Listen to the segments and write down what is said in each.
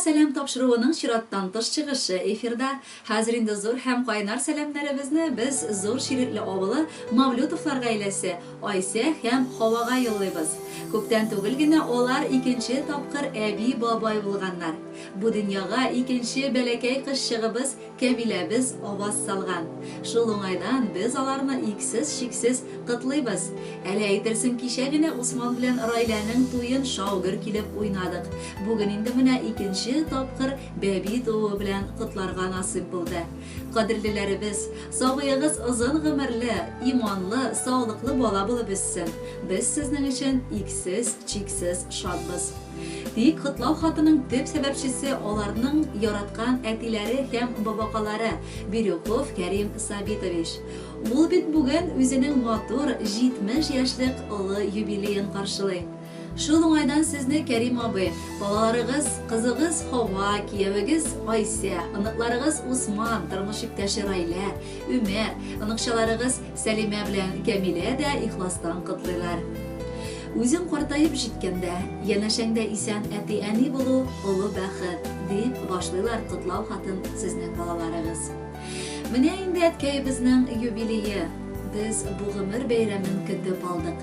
сәлам тапшыруының чираттан тыш чыгышы эфирда. Хәзер инде зур һәм кайнар сәламнәребезне без Зур Чирекле авылы Мавлютовлар гаиләсе Айсә һәм Хавага юллыйбыз. Күптән түгел генә алар икенче тапкыр әби-бабай булганнар. Бу дөньяга икенче бәләкәй кызчыгыбыз Кәмиләбез аваз салган. Шул уңайдан без аларны иксез-чиксез котлыйбыз. Әле әйтерсең кичә генә Усман белән Райләнең туен шау-гөр килеп уйнадык. Бүген инде менә икенче тапкыр бәби тууы белән котларга насыйп булды. Кадерлеләребез, сабыегыз озын гомерле, иманлы, саулыклы бала булып үссен. Без сезнең өчен иксез-чиксез шатбыз. Тик котлау хатының төп сәбәпчесе аларның яраткан әтиләре һәм бабакалары Бирюков Кәрим Сабитович. Ул бит бүген үзенең матур 70 яшьлек олы юбилеен каршылый. Шул уңайдан сезне, Кәрим абый, балаларыгыз, кызыгыз Хава, киявегез Айсә, оныкларыгыз Усман, тормыш иптәше Райлә, Үмәр, оныкчаларыгыз Сәлимә белән Кәмилә дә ихластан котлыйлар. Үзең картаеп җиткәндә, янәшәңдә исән әти-әни булу олы бәхет, дип башлыйлар котлау хатын сезнең балаларыгыз. Менә инде әткәебезнең юбилее. Без бу гомер бәйрәмен көтеп алдык.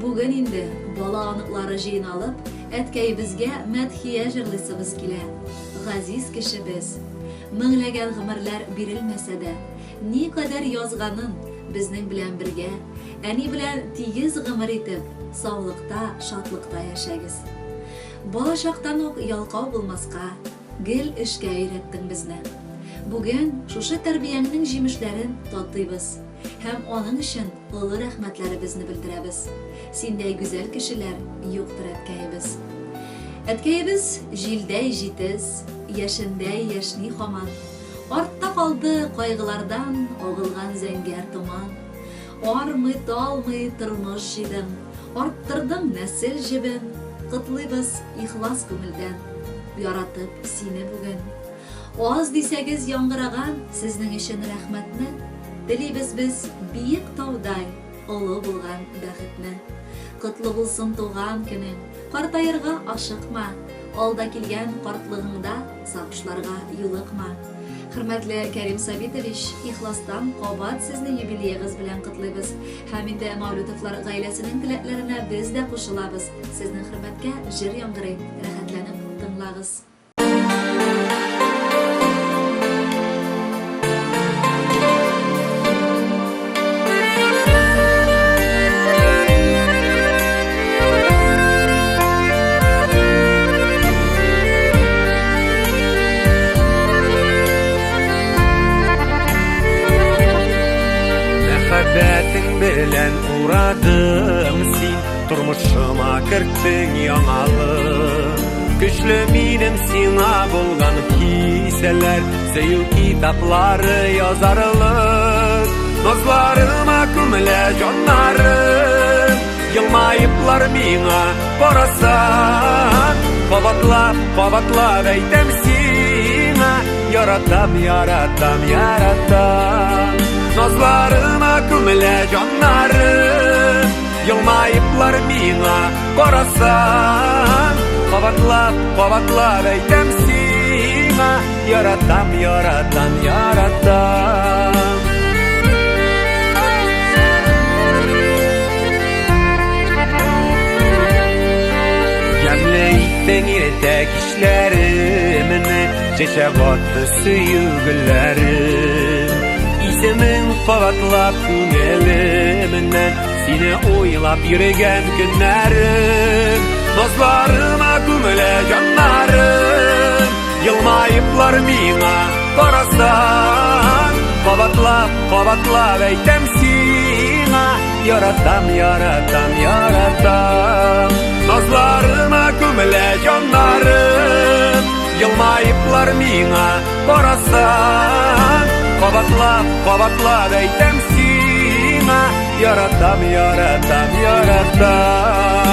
Бүген инде бала-оныклары җыйналып, әткәебезгә мәдхия җырлыйсыбыз килә. Газиз кешебез! Меңләгән гомерләр бирелмәсә дә, никадәр язганын безнең белән бергә, әни белән тигез гомер итеп, саулыкта, шатлыкта яшәгез. Бала чактан ук ялкау булмаска, гел эшкә өйрәттең безне. Бүген шушы тәрбияңнең җимешләрен татыйбыз һәм аның өчен олы рәхмәтләребезне белдерәбез. Синдәй гүзәл кешеләр юктыр, әткәебез. Әткәебез җилдәй җитез, яшендәй яшьни һаман. Артта калды кайгылардан агылган зәңгәр томан. Армый, талмый тормыш җыйдың, арттырдың нәсел җебен. Котлыйбыз ихлас күңелдән, яратып сине бүген. Аз дисәгез яңгыраган сезнең өчен рәхмәтне, телибез без биек таудай олы булган бәхетне. Котлы булсын туган көнең, картаерга ашыкма, алда килгән картлыгыңда сагышларга юлыкма. Хөрмәтле Кәрим Сабитович, ихластан кабат сезне юбилеегыз белән котлыйбыз. Һәм инде Мәүлүтовлар гаиләсенең теләкләренә без дә кушылабыз. Сезнең хөрмәткә җыр яңгырый, рәхәтләнеп тыңлагыз. Мәхәббәтең белән урадың син, тормышыма керттең яңалык. Көчле минем сиңа булган хисләр, сөю китаплары язарлык. Назларыма күмелә җаннарым, Елмаеплар миңа карасаң, Кабатлап, кабатлап әйтәм сиңа, Яратам, яратам, яратам. Назларыма күмелә җаннарым, Елмаеплар миңа карасаң, Кабатлап, кабатлап әйтәм сиңа, Яратам, яратам, яратам. Ямьле иттең иртә кичләремне, Чәчәк атты сөю гөлләре. Исемең кабатлап күңелемнән, Сине уйлап йөргән көннәрем. Назларыма күмелә җаннарым, Елмаеплар миңа карасаң, Кабатлап, кабатлап әйтәм сиңа, Яратам, яратам, яратам. Назларыма күмелә җаннарым, Елмаеплар миңа карасаң, Кабатлап, кабатлап әйтәм сиңа, Яратам, яратам, яратам.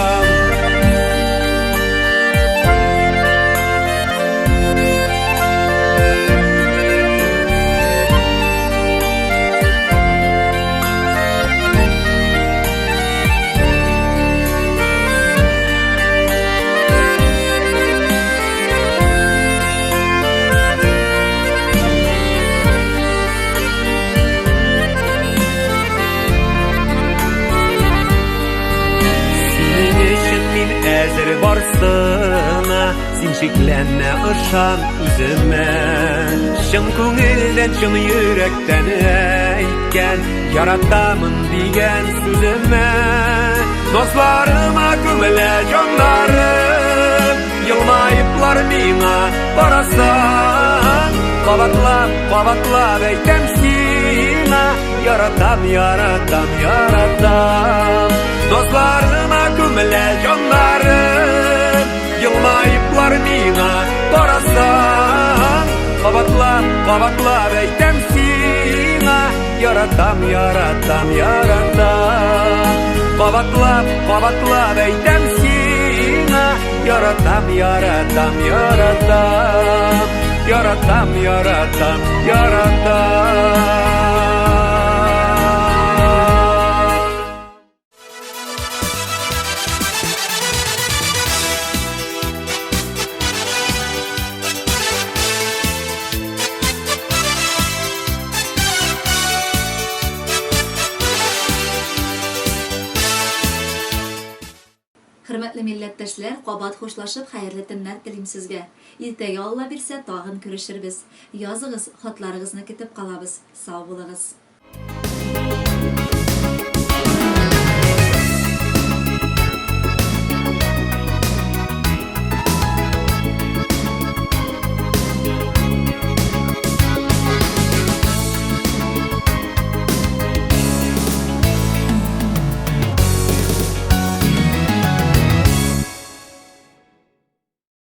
Син шикләнмә, ышан үземә. Чын күңелдән, чын йөрәктән әйткән Яратамын дигән сүземә. Назларыма күмелә җаннарым, Елмаеплар миңа карасаң. Кабатлап, кабатлап әйтәм сиңа, Яратам, яратам, яратам. Назларыма күмелә җаннарым, Елмаеплар миңа карасаң. Кабатлап, кабатлап әйтәм сиңа, Яратам, яратам, яратам. Кабатлап, кабатлап әйтәм сиңа, Яратам, яратам, яратам. Яратам, яратам, яратам. Хөрмәтле милләттәшләр, кабат хушлашып, хәерле төннәр телим сезгә. Иртәгә Алла бирсә, тагын күрешербез. Языгыз, хатларыгызны көтеп калабыз. Сау булыгыз.